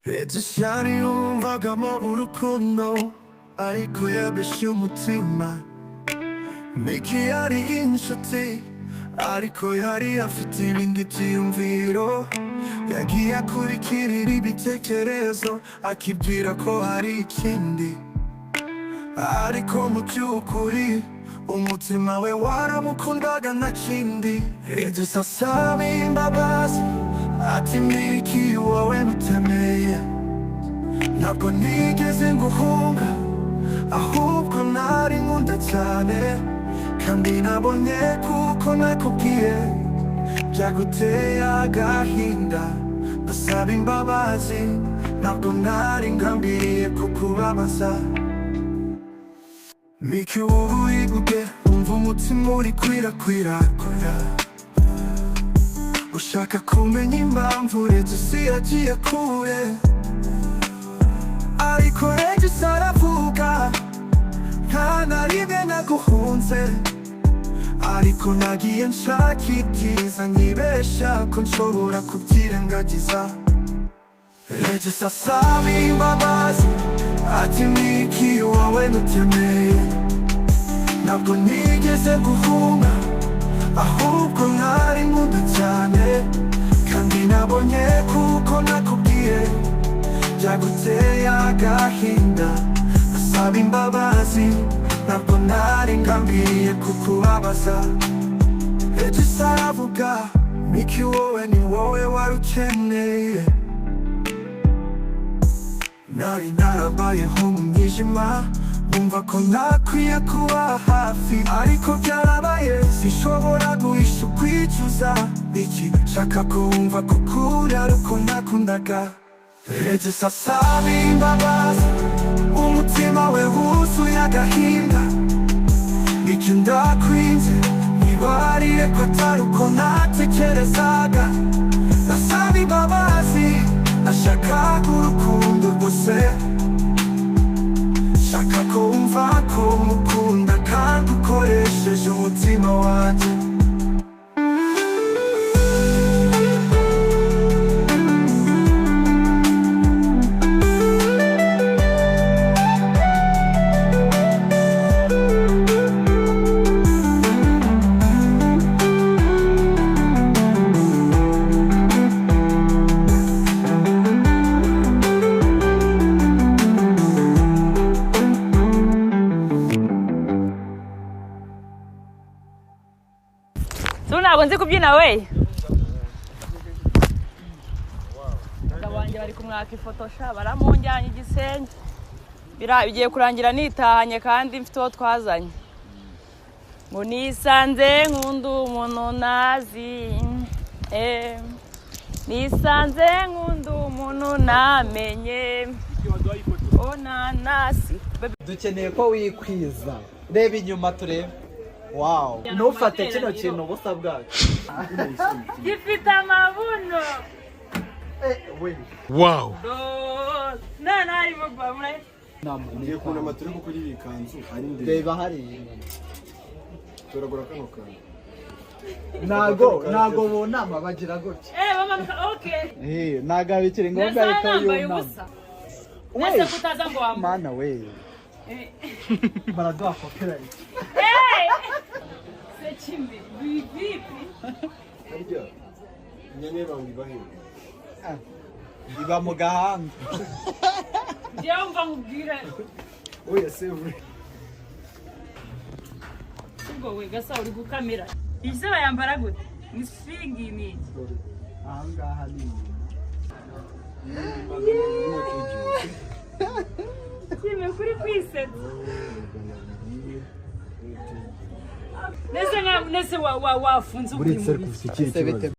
Regis yumvagamo urukundo, ariko yabeshye umutima. Miki yari inshuti, ariko yari afite ibindi byiyumviro. Yagiye akurikirira ibitekerezo, akibwira ko hari ikindi, ariko mu by'ukuri umutima we waramukundaga, nta kindi. Regis asaba imbabazi, ati: "Miki, wowe ntutemeye, ntabwo nigeze nguhunga, ahubwo nari nkunda cyane, kandi nabonye kuko nakubwiye byaguteye agahinda. Ndasaba imbabazi, ntabwo nari ngambiriye kukubabaza." Miki ubu iguge umva umutima uri kwirakwira, ushaka kumenya impamvu Regis yagiye kure. Ariko Regis aravuga: "Nta na rimwe naguhunze, ariko nagiye nshaka ibyiza, nkibesha ko nshobora kubyirengagiza." Regis asaba imbabazi, ati: "Miki, wowe ntutemeye, ntabwo nigeze guhunga, ahubwo nari nkunda cyane, kandi nabonye kuko nakubwiye byaguteye agahinda. Asaba imbabazi, ntabwo nari ngambiriye kukubabaza." Regis aravuga: "Miki, wowe ni wowe wari ukeneye. Nari narabayeho mu mwijima, wumva ko ntakwiye kuba hafi, ariko byarabaye, sinshobora guhisha ukwicuza. Iki nshaka kumva ko ukuri ari uko nakundaga." Regis asaba imbabazi, umutima we wuzuye agahinda. "Icyo ndakwinze, ntibarire ko atari uko natekerezaga. Nasaba imbabazi, nashakaga urukundo rwose, shaka ko wumva ko mukunda kandi ukoresheje umutima wanjye." So ntabwo nzi kubyina we. Umugabo wanjye bari kumwaka ifoto sha, baramunjyanye igisenyi. Bigiye kurangira nitahanye kandi mfite uwo twazanye. Ngo nisanze nkunda umuntu nazi, nisanze nkunda umuntu namenye onanasi. Dukeneye ko wikwiza. Reba inyuma turebe. Wow, ntufate kino kintu ubusa bwacu. Gifite amabuno. Wow. None harimo bamwe. Ngiye kunama turi kuko iyi kanzu ari ndende. Reba hariya inyuma. Toragura kano kantu. Ntago bunama, bagira gutya. Bamanuka, okay. Ntago bikiri ngombwa Ndetse ariko nambaye yunama. ubusa. We. Ese kutaza ngo wambaye? Mana we, baraduha copyright. Sekimbi vipi? Harya inyanya y'ibanga iba he? Iba mu gahanga. Njyewe mva nkubwire. Oya, sevure. Ubwo we gasa uri gukamera. Iyi se bayambara gute? Ni swingi, ni iki? Aha ngaha ni inyuma. Kimwe kuri kwisetsa. Nese nka nese wa wafunze ukuri Buretse muri ariko ufite ikihe Ese bite? kibazo?